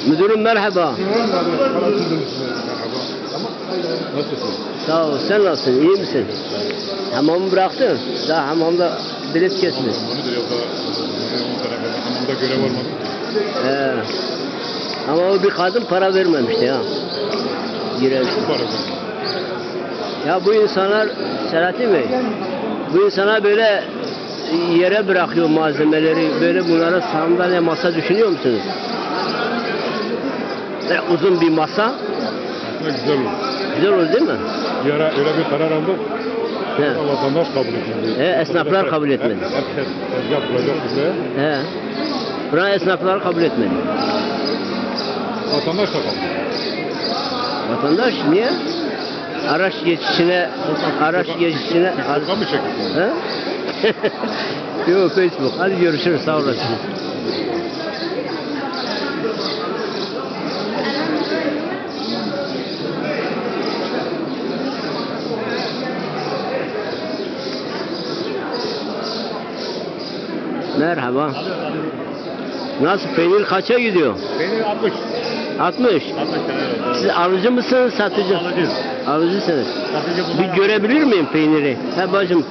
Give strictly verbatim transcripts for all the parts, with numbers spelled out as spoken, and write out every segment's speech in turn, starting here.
Müdürüm, merhaba. Nasılsın? Sağ ol, sen nasılsın? İyi misin? Hamamı bıraktın. Daha hamamda bilet kesmedi. Hamamı da yok, hamamda görev olmadı. He. Ama o bir kadın para vermemişti ya. Girer. Para vermemiş. Ya bu insanlar, Selahattin Bey, bu insanlar böyle yere bırakıyor malzemeleri, böyle bunlara sandalye, masa düşünüyor musunuz? Böyle uzun bir masa. Aslında güzel olur. Güzel olur değil mi? Bir ara öyle bir karar aldık. He. Ama vatandaş kabul etmedi. He, esnaflar kabul etmedi. Herkes tezgah kuracak bize. He. Buranın esnafları kabul etmedi. Vatandaş da kabul etmedi. Vatandaş niye? Araç geçişine, araç geçişine. Facebook'a mı çekilsin? Ha? Yok, Facebook. Hadi görüşürüz. Sağ olasın. Merhaba. Nasıl, peynir kaça gidiyor? Peynir altmış. Altmış? Altmış lira, evet. Siz alıcı mısınız, satıcı? Alıcı. Alıcısınız. Satıcı bunlar. Bir görebilir miyim peyniri? Ha bacım,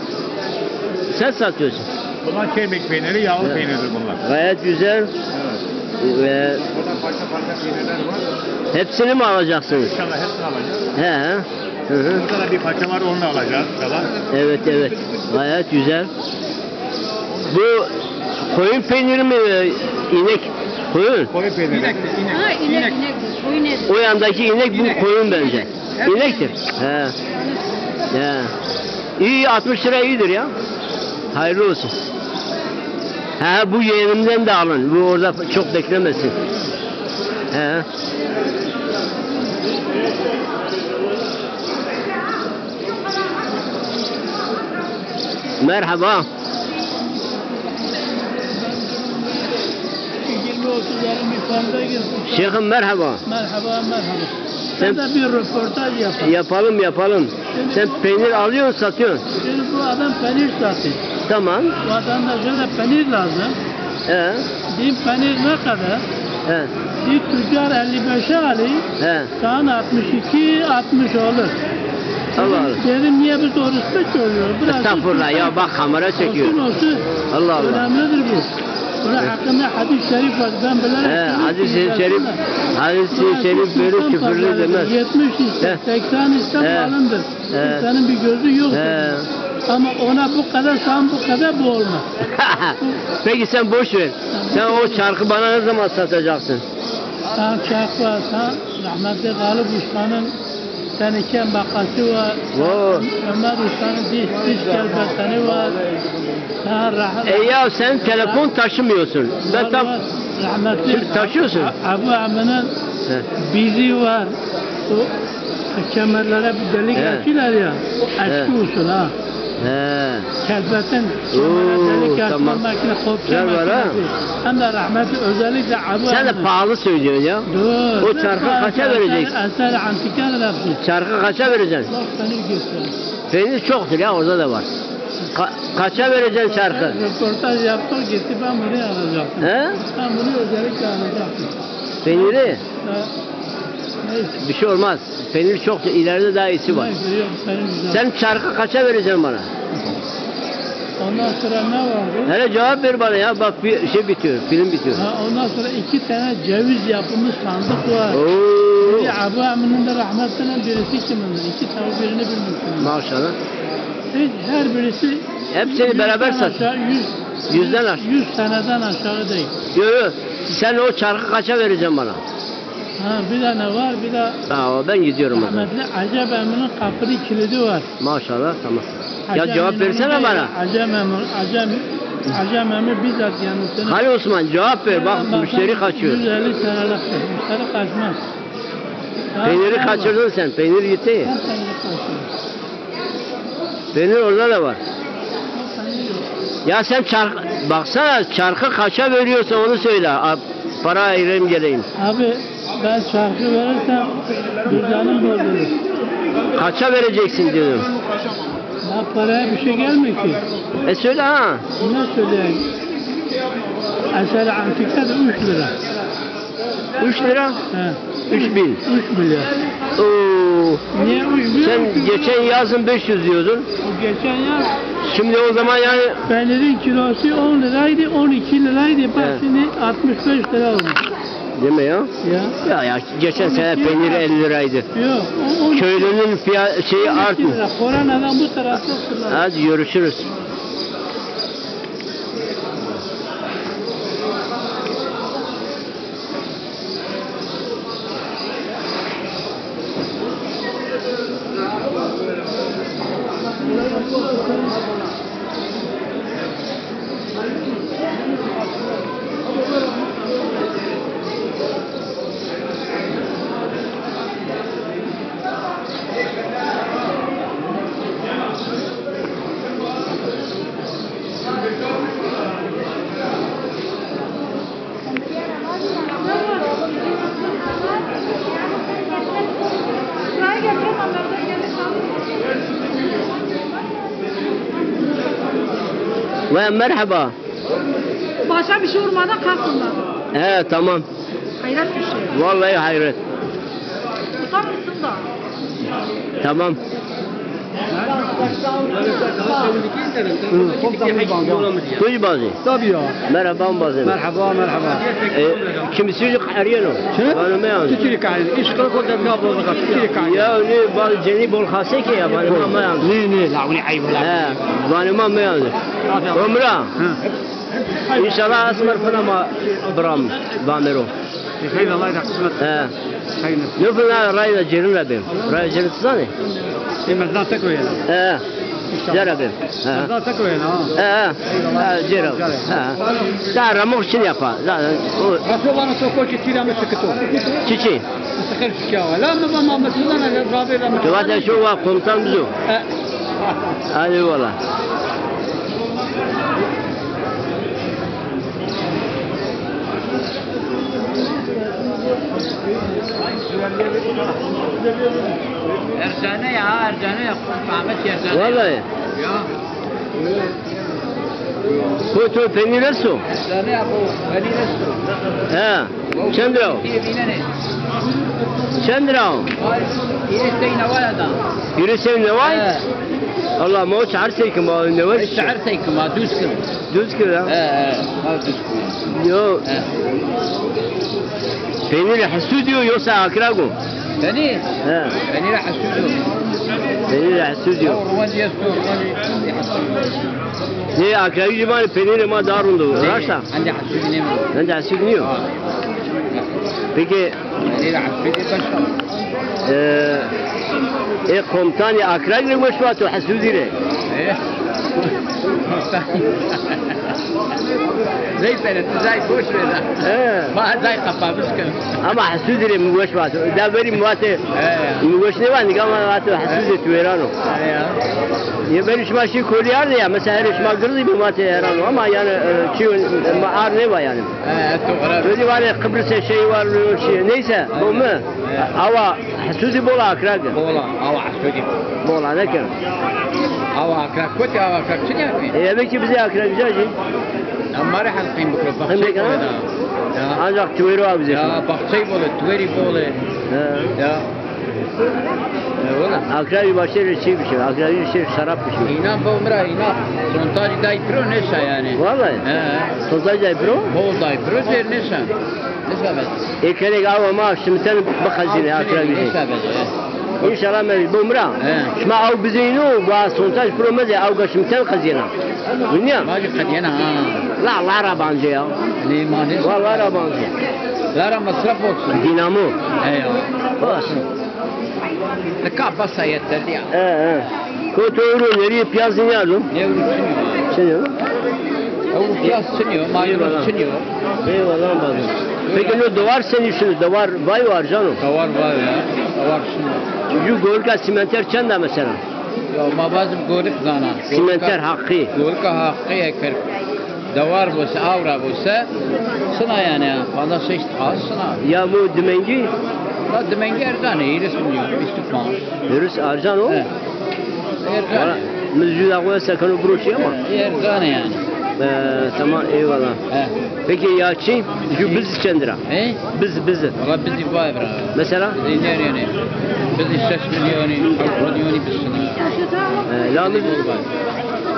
sen satıyorsun. Bunlar kemik peyniri, yağlı peynirdir bunlar. Gayet güzel. Evet. Ve burada parça parça peynirler var. Hepsini mi alacaksınız? İnşallah hepsini alacağız. He. Hı hı. Burada da bir parça var, onu da alacağız inşallah. Evet, evet. Gayet güzel. Bu koyun peyniri mi, e, inek? Koyun. Koyun peyniri. İnek, inek. Ha, inek, inek. Koyun eti. O yandaki inek, bu koyun bence. İnektir. He. He. İyi, altmış lira iyidir ya. Hayırlı olsun. He, bu yeğenimden de alın. Bu orada çok beklemesin. He. Merhaba. Yirmi otuz yarım bir fazla girsin. Şeyhim, merhaba. Merhaba, merhaba. Sen... Sen de bir röportaj yapalım. Yapalım, yapalım. Sen peynir alıyorsun, satıyorsun. Şimdi bu adam peynir satıyor. Tamam. Vatandaşa da peynir lazım. He. Dedim peynir ne kadar? He. Dedim tüccar elli beşe alıyor. He. Sana altmış iki, altmış olur. Allah Allah. Dedim, dedim niye biz oruçta görüyoruz? Biraz... Estağfurullah ya, bak kamera çekiyor. Olsun, olsun. Allah Allah. Önemlidir bu. Bunun hakkında hadis-i şerif var. Ben bilerek... He, söylüyorum. Hadis-i şerif, hadis-i şerif böyle küfürlü demez. Yetmiş ise, seksen ise malındır. He. Senin bir gözün yok. He. Ama ona bu kadar, sana bu kadar, bu olmaz. Peki sen boş ver. Sen o çarkı bana ne zaman satacaksın? Sen çarkı var, sen rahmetli Galip Usta'nın teneke makası var. Oo. Ömer Usta'nın diş, diş kelbeteni var. Sen rahat... E ya, sen telefon taşımıyorsun. Ben tam... Var, var. Rahmetli... Şimdi taşıyorsun. Abu Amin'in bizi var. O kemerlere bir delik açıyorlar ya. O eski usul ha. He. Kelbetin kemere delik açma makine, kopçan makinesi. Hem de rahmetli özellikle Abu Amin'in. Sen de pahalı söylüyorsun ya. Dur. O çarkı kaça vereceksin? Eser, eser antikadır hepsi. Çarkı kaça vereceksin? Bak, peynir göster. Peynir çoktur ya, orada da var. Ka- kaça vereceksin çarkı? Röportaj yaptık, gitti, ben bunu alacaktım. He? Ben bunu özellikle alacaktım. Peyniri? Ha, neyse. Bir şey olmaz. Peynir çoktur. İleride daha iyisi var. Neyse, yok, peynir güzel. Sen çarkı kaça vereceksin bana? Ondan sonra ne vardı? Hele cevap ver bana ya. Bak, bir şey bitiyor. Film bitiyor. Ha, ondan sonra iki tane ceviz yapımı sandık var. Oo. Biri Abu Amin'in de rahmetinin, birisi kimindir? İki tane, birini bilmiyorum. Maşallah. Her, her birisi... Hepsini beraber sat. Yüzden aşağı, yüz, yüzden aşağı, yüz seneden aşağı değil. Yok, yok. Sen o çarkı kaça vereceksin bana? Ha, bir tane var, bir de... Tamam, ben gidiyorum o zaman. Rahmetli Acep Emin'in kapının kilidi var. Maşallah, tamam. Ya cevap versene bana. Acep Emin, Acep, Acep Emin bizzat kendisine... Hadi Osman, cevap ver. Bak, müşteri kaçıyor. Yüz elli senelik müşteri kaçmaz. Peyniri kaçırdın sen. Peynir gitti. Sen peyniri kaçırdın. Peynir orada da var. Ya sen çark-, baksana, çarkı kaça veriyorsa onu söyle. A-, para ayırayım, geleyim. Abi, ben çarkı verirsem vicdanım bozulur. Kaça vereceksin diyorum. Ya paraya bir şey gelmiyor ki. E, söyle ha. Ne söyleyeyim? Eser antike de üç lira. Üç lira? He. Üç bin. Üç bin lira. Oo. Niye üç bin? Sen geçen yazın beş yüz diyordun. O geçen yaz. Şimdi o zaman yani. Peynirin kilosu on liraydı, on iki liraydı. Bak, he, şimdi altmış beş lira olmuş. Deme ya. Ya. Ya, ya, geçen sene peynir elli liraydı. Yok, o on iki. Köylünün fiya-, şeyi artmış. Koronadan bu tarafta fırladı. Hadi görüşürüz. Ve merhaba. Başka bir şey olmadan kalkın da. He, tamam. Hayret bir şey. Vallahi hayret. Tutar mısın da? Tamam. Kuy bazı. Tabii ya. Merhaba bazı. Merhaba, merhaba. E, kimisi eriyeno. Bana mı yandı? Çiçiri kahir. İş kırık olacak, ne yapalım? Çiçiri kahir. Ya ne, bazı ceni bol hase ki ya, bana mı yandı? Ne, ne, la, bu ne ayıp la. He, bana mı yandı? Ömra. Hı. İnşallah asmer fına ma bram, bamero. Xeyr, Allah da kısmet. He. Hayır. Ne fına rayda cerin rabim. Rayda cerin tizani. E, mezdan tek o yana. He. Cera bim. He. Mezdan tek o yana, ha. He, he. He, cera. He. Daha ramok için yapa. Zaten o. Raso bana sokol ki tira mı sıkıntı. Çiçi. Sıkır çıkıyor. La mı bana mı sıkıntı. Kıvata şu var komutan bizo. He. Hadi eyvallah. Ercane ya, Ercane ya. Ahmet Ercane. Vallahi. Ya. Koy to peynir esto? Ercane ya, bu peynir esto. He. Çend lira o? Çend lira o? Hîrê sey neway da. Hîrê sey neway? He. Allah, ma o çar sey kim, ma neway. Çar sey kim, ma duz kim. Duz kim ya? He, he. Ma duz kim. Yo. He. Peynir hesû diyo, yoksa akra go? Peynir? He. Peynir hesû diyo. Peynir hesû diyo. Yo, ruwan diye su, ruwan diye hesû. Ne, akra jî ma peynir ma daha rund o. Raşta? Hende hesû diyo. Hende hesû diyo. Ha. Peki, e, e, komutanî Akrag rê weş vato, Hesûdî rê? E? Zey pere, tu zay boş ver ha. He. Ma zay kapamış kın. Ama Hesûdî rê mi weş vato. Da verî mi vate, he, mi weş nêva, nîga ma vato Hesûdî tu vêrano. He ya. Yê verî şima şî kolî arde ya, mesela herê şima girdî mi vate herano. Ama yani, e, çi, ma ar nêva yani. He, to xirab. Öyle var ya, Kıbrıs'e şey var, şey, neyse, bu mu? He. Awa Hesûdî bol a, Akrag. Bol a, awa Hesûdî. Bol a, ne ki? Awa Akrag, kotî awa Akrag, çi yapayım? E, demek ki bize Akrag güzel şey. Ya, ma rê helqîn bikro, baxçey bol e da. Ya. Ancak tüveri var bize. Ya, baxçey bol e, tüveri bol e. He. Ya. E, wala. Akrag başê rê çi bişir, Akrag başê rê şarap bişir. Înan bo mi ra, înan. Sontaj day piro nêşa yani. Vallahi. He. Sontaj day piro? Bol day piro, zêr nêşa. Nêşa ben. Ê kerek awa ma şimiten biqezîne, Akrag bî. Nêşa ben, he. Înşallah mevî bo mi ra. He. Şima aw bizeyno, wa sontaj piro mezê, aw ga şimiten qezîyena. Vinya? Vacî qedîyena, ha. La, la ra bence ya. Nê ma nê. Wa la ra bence. La ra masraf olsun. Dinamo. He ya. Olsun. Nika basa yeterli ya. He, he. Ko to euro nerî piyaz nîyado? Ne euro çinî yo? Çinî yo? Euro piyaz çinî yo, ma euro çinî yo. Eyvallah bazı. Peki no dewar senî şino? Dewar vay var cano? Dewar vay ya. Dewar şino. Ju golika simenter çend a mesela? Ya ma bazı golik zana. Simenter hakkı. Golika hakkı eker. Dewar bo se, awra bo se, sina yani, pancas şeşt qas sina. Ya mu dimengî? La dimengî erzan e, hîris milyon, vîst û panc. Hîris erzan o? He. Erzan e. Valla, mi zû da xo sekeno biro çi ama? Erzan e yani. Ee, tamam, eyvallah. He. Peki ya çi? Ju biz çend lira? He? Biz, biz. Valla bizî vay bira. Mesela? Bizî ne yani? Bizî şeş milyonî, hewt milyonî biz şina. Ee, la biz,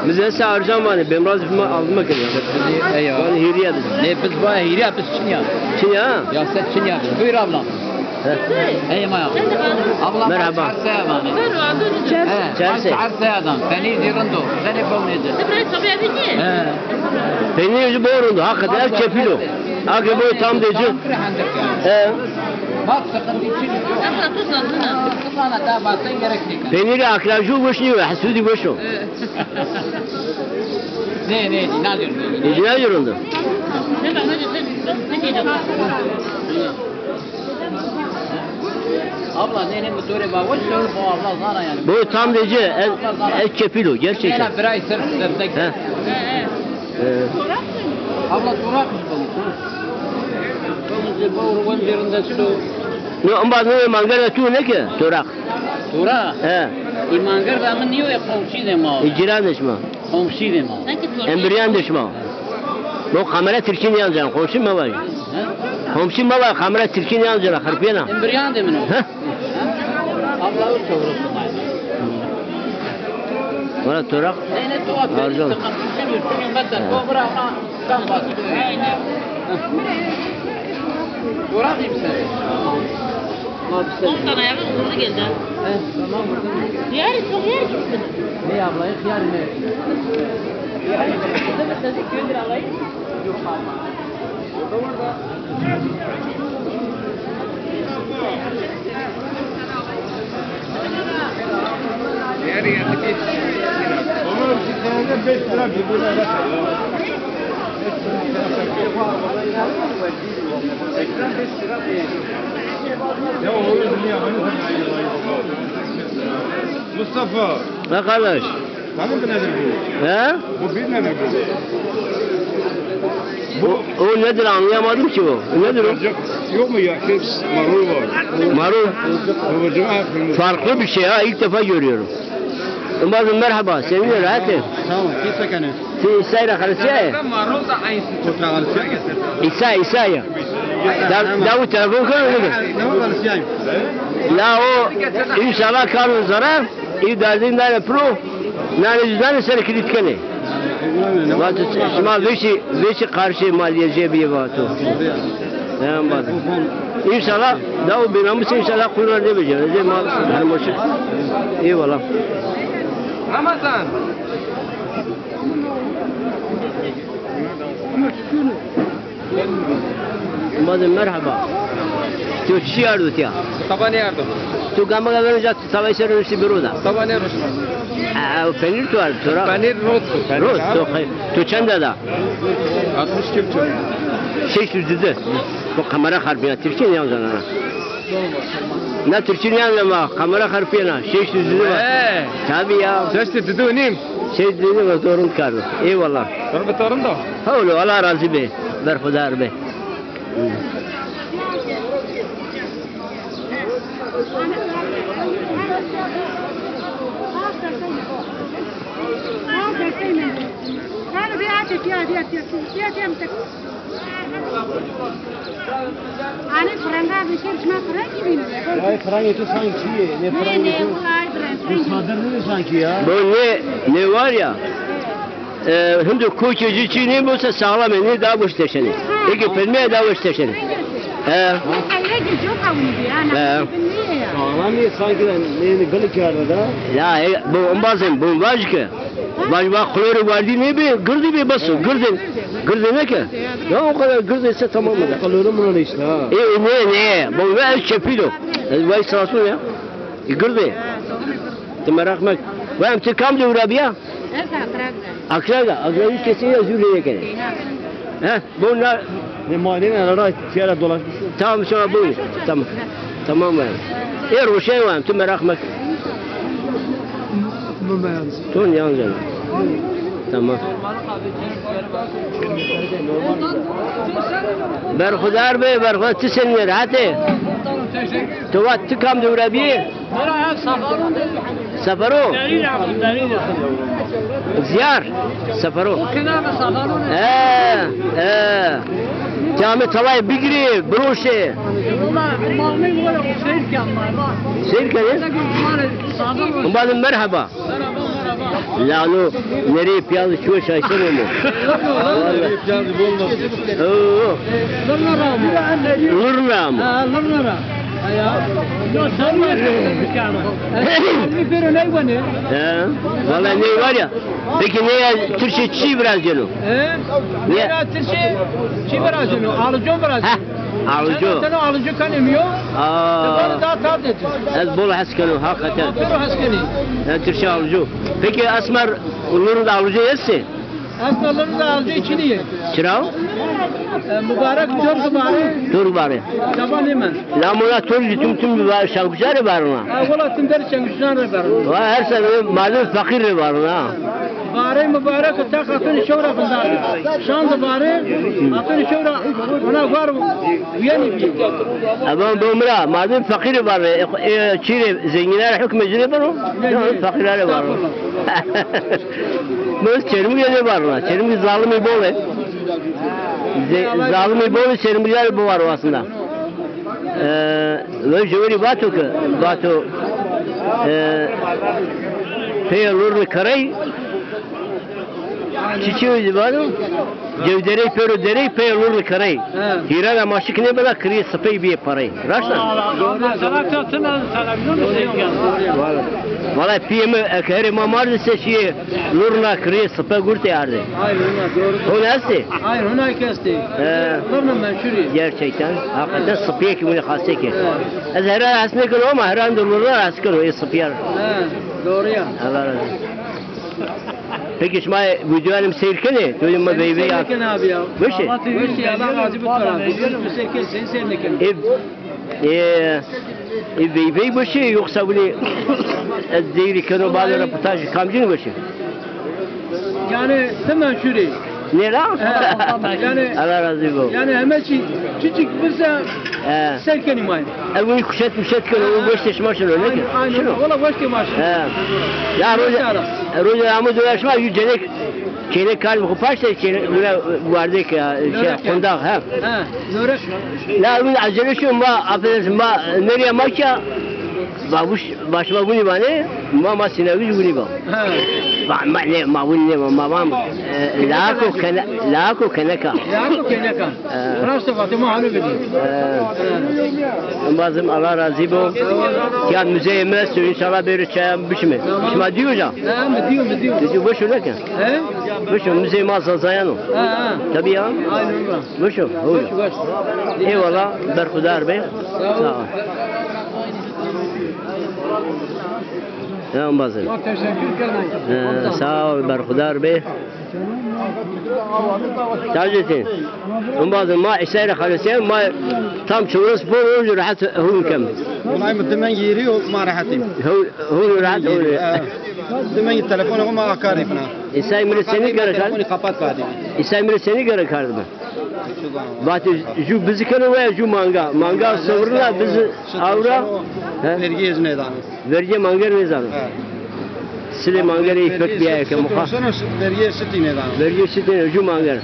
biz esa arcan vanê, bemraz bima aldıma kedi. Bizî, e ya. Vanê hîrî ya biz. Ne biz vay hîrî ya biz çin ya. Çin ya? Ya sen çin ya. Buyur ablam. He. Hey ma ya. Ablam. Merhaba. Çarse ya vanê. Çarse. He, çarse. Çarse ya dan. Penîr zî rind o. Zenê bewnê ci. He. Peynîrê ci bol rind o, hakikaten ev kefil o. Ake boy tam de ci. He. Bak, sıkıntı için. Sana da bazen gerek değil. Peynîrê akrajû weş nîyo, hesûdî weş o. Ne, ne, ne diyorsun? Îdînayê rind o. Abla, ne, ne, bu dore bak, o sor bu abla zana yani. Bu tam de ci, ev, ev kefil o, gerçekten. Ena biray sırf sırf. He. Ee, Abla, toraq mı bu? Bu, bu, bu, bu, bu, bu, bu. No, amba no, mangar da tu ne ki? Toraq. Toraq? He. E, mangar da mı niyo, e, komşi de ma. E, ciran de şima. Komşi de ma. Embiryan de şima. Bu kamera Tirkî niyan can, komşi ma var. He? Komşi ma var, kamera Tirkî niyan can, xerpiyena. Embiryan de mi no? He? Abla, o çorası. Valla toraq. Arcan. Toraq iyimser. On tane yakın hızlı geldi ha. He, tamam. Diğer çok yer gibisin. Ne abla, hep yer ne? Hızlı mı sözü göndür alayım? Yok abi. Mustafa. Ne kardeş? Tanıdın nedir bu? He? Bu bir nedir bu? Bu, o nedir, anlayamadım ki bu. Nedir o? Böcek yok mu ya? Şey, marul var. Marul. Böceğin ayağı kırmızı. Farklı bir şey ha, ilk defa görüyorum. Umarım merhaba, senin de rahat et. Tamam, kimse kanı. Ti Îsay ra xelisîyaye? Marul da aynısı. Çok rahat ya. Îsay, Îsay ya. Da, Davut telefon kar. Ne var xelisîyaye? La o, înşallah kar zara. Î dardîn dane pro, nane cî dane ser kilît kenê. Vato şima vêşî, vêşî qarşê malîye cebîye vato. Hem vato. Înşallah, da o bînamusê înşallah quluna nêbêje. Ezê ma hermoşe. Eyvallah. Ramazan. Madem merhaba. Tu çi ardo tiya? Taba nêardo. Tu gama gama ca tu tavayê ser ruştî biro da. Taba nêruştî. Aa, o penîr tu ardo, tu ra. Penîr rot, penîr. Rot, ha? Tu, tu çend da? Altmış kepçe. Şeş yüz dedi. Bu kamera xerpîya, Tirkî nîyan zana. Na Tirkî nîyan zana, kamera xerpîya na. Şeş yüz dedi bak. He. Tabii ya. Şeş yüz dedi û nîm. Şeş yüz dedi bak, doğru kardo. Eyvallah. Doğru bir torun da. Hawlo, Allah razı be. Berxudar be. Anê franga bişer, şima frangî bînî. Ay, frangê tu sanki çi yê? Ne frangê tu? Ne, ne, bu ay frang, bu frangî. Sadir nîyo sanki ya. Bu ne, ne var ya? E, hindo kokê ci çî nêbo se sağlam ê, nê daha weş teşenê. Ha. Eke pelmeye daha weş teşenê. He. He. Sağlam ê, sanki de nê, nê gıl kerdi da. La, e, bu embazên, bu vaj ki. Vaj va klorê wardî nêbê, girdî bê bes o, girdê, girdê neke. Ya o kadar girdê se tamam mı? Klorê mı işte ha. E, ne, ne, bu ve çepîl o. E, vay sağ olsun ya. E, girdê. Ti meraq mek. Vay, em ti kam de ura biya? Ez Akrag de. Akrag de. Akrag hiç kesin ya zûrê nêkenê. He? Bu na... Ne ma nêne, ara tiya ra dolaşmış. Tamam, sonra bu. Tamam. Tamam, vay. E, roşen vay, ti meraq mek. Bu me yalnız. Ton yalnız. Tamam. Berxudar be, berxudar, ti senî, rehet ê? Tu va ti kam de ura bîyê? Sefero. Ziyar. Sefero. E, e. Camê tavayê bigirê, biroşê. Seyr kenê. Hûn badê merheba. Lalo, nerê piyaz çuwe şaşteno mo. Nerê piyaz bol mo. Oo. Lurna ra mo. Lurna ra mo. Ha, lurna ra. Ya. Yo, sen mi? Bir pêro ney wene. He. Valla ney var ya. Peki ne ya, Türkçe çi virazeno? He? Ne? Ya Türkçe çi virazeno? Alıcon virazeno. Ha. Alıcı. Sen alıcı kanemiyor. Aa. Daha tat ediyor. Ez bol hes keno, hakikaten. Aferin hes kenî. Ben Türkçe alıcı. Peki Esmer, Lur'da alıcı esti? Esmer Lur'da alıcı içini ye. Çira? E, mübarek, dört mübarek. Dört mübarek. Taban hemen. La mona torcî tim tim şangucarê varna. Ha, wala tim der şangucarê varna. Va her sene madem fakir rê varna. Varê mübarek ta xatun şewra bindar. Şan de varê, xatun şewra ona var uyanî bi. Ama bu mira, madem fakir varna, e, e, çire zenginler hükmü cire baro. Ne, ne. Fakirler varna. Biz Çermik de varna. Çermik zalimi bol e. Ze-, zalimi bol e, Çermikler bu var aslında. E, ve jüveri vato ki, vato, e, peyê Lurni Karey, çiçi vato, cewderey pêro derey, peyê Lurni Karey. He. Hîrana maşik nêbena, kirî sipey biyê parey. Raşt a? Valla, valla, valla, valla, piyê mi, eke herê ma mardise şiyê Lurna kirî sipe gurtê ardê. Aynen, doğru. Hona estê? Aynen, hona ki estê. He. Lurna menşurî. Gerçekten. Hakikaten sipiyê ki bunu xastê ki. He. Ez heran hes nêkeno ama heran de Lurna hes keno, ê sipiyar. He, doğru ya. Allah razı olsun. Peki şima videoyanê mi seyr kenê? Doyum ma veyvey ya. Seyr kenê abi ya. Weşe? Weşe, Allah razı olsun. Videoyanê mi seyr kenê, seni seyr nêkenê. E, e, e, veyvey weşe, yoksa bunu ez deyri keno, bazı röportaj kamcın weşe? Yani, hemen şurayı. Nêra? He, yani, Allah razı olsun. Yani, hemen çi-, çiçik birse He. Seyr kenî ma yî. E, wî kuşet muşet keno, o weştê şima şino, ne ki? Aynen, aynen. Şino. Wala weştê ma şino. He. Ya roja, roja amo doya şima yû cenek, cenek kar mi xu paşte, cenek, buna wardek ya, şey, qundağ, he. He, norek. La wî acele şo ma, affedersin, ma, nereye ma ki ya? Babuş, başıma bunu bane, ma, ma sinavi bunu ba. He. Ma, ma ne, ma bunu ne, ma, ma, ma, e, lako kene-, lako keneka. Lako keneka. He. Raşt vatê ma hanî bidî. He. Embazim Allah razî bo. Ya müzeyê mi esto, înşallah bêrê çaya bişime. Tamam. Şima dîyo ca? He, mi dîyo, mi dîyo. Dîyo, boş ver ki. He? Boş ver, müzeyê ma Zazayan o. He, he. Tabii ya. Aynen öyle. Boş ver, öyle. Boş ver. Eyvallah, berxudar be. Sağ ol. Sağ ol. Ya embazim. Teşekkür ederim. He, sağ ol, berxudar be. Taceddin. Embazê ma Îsayî ra xalesîya, ma tam çewres bor o, rehet hûn kem. Bunay mi dimen yêrî o, ma rehet im. Hûn, hûn rehet hûn. Dimen telefon o ma akarî bina. Îsayî mi rê senî gere kard? Telefonu kapat badî. Îsayî mi rê senî gere kard bi? Vatê jû bizi keno veya jû manga. Manga sewrina bizi awra. He? Vergî ez nêdano. Vergê manger nêzano. He. Silê mangerê îpek bîyaye ke muxa. Vergê sitî nêdano. Vergê sitî nê, jû manger.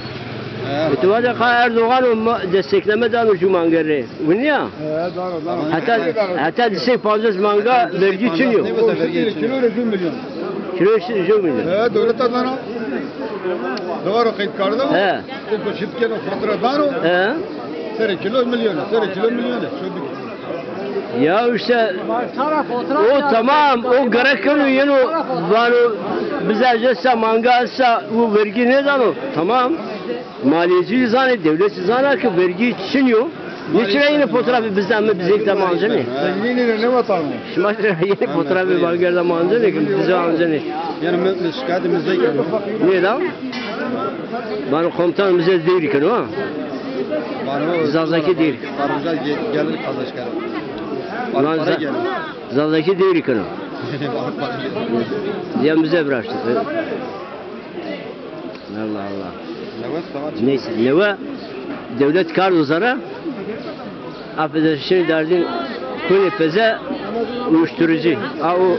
He. Îtibarê qa Erdogan o ma-, destekleme dano jû mangerê. Winî ya? He, dano, dano. Heta, heta di sey pancas manga vergî çin yo. Kilo rê jû milyon. Kilo rê jû milyon. He, dewleta dano. Dewaro qeyd kardo. He. Eko şit keno fatura dano. He. Serê kilo milyon, serê kilo milyon. Şo bik. Ya işte o tamam, o gerek keno yeno vano bize esta manga esta, o vergî nêdano. Tamam. Maliyecî zanê, dewlet zana ki vergî çin yo. Niçira yine fotoğrafı bizden mi, bize de manzene? Yine ne vatanı? Şima yine fotoğrafı mangerda manzene ki bize anzene. Yani mi, mi şikayetimiz de geliyor. Niye lan? Bana komutan bize değil ki, ha? Zazakî dêrî. Barbuca ge-, gelir kardeş gelir. Lan Barbuca za-, gelir. Zazakî dêrî keno. Ya bize bıraktı. Allah Allah. Newe savaş. Neyse, newe devlet kardo zara. Affedersin, derdin kuyne peze uyuşturucu. A o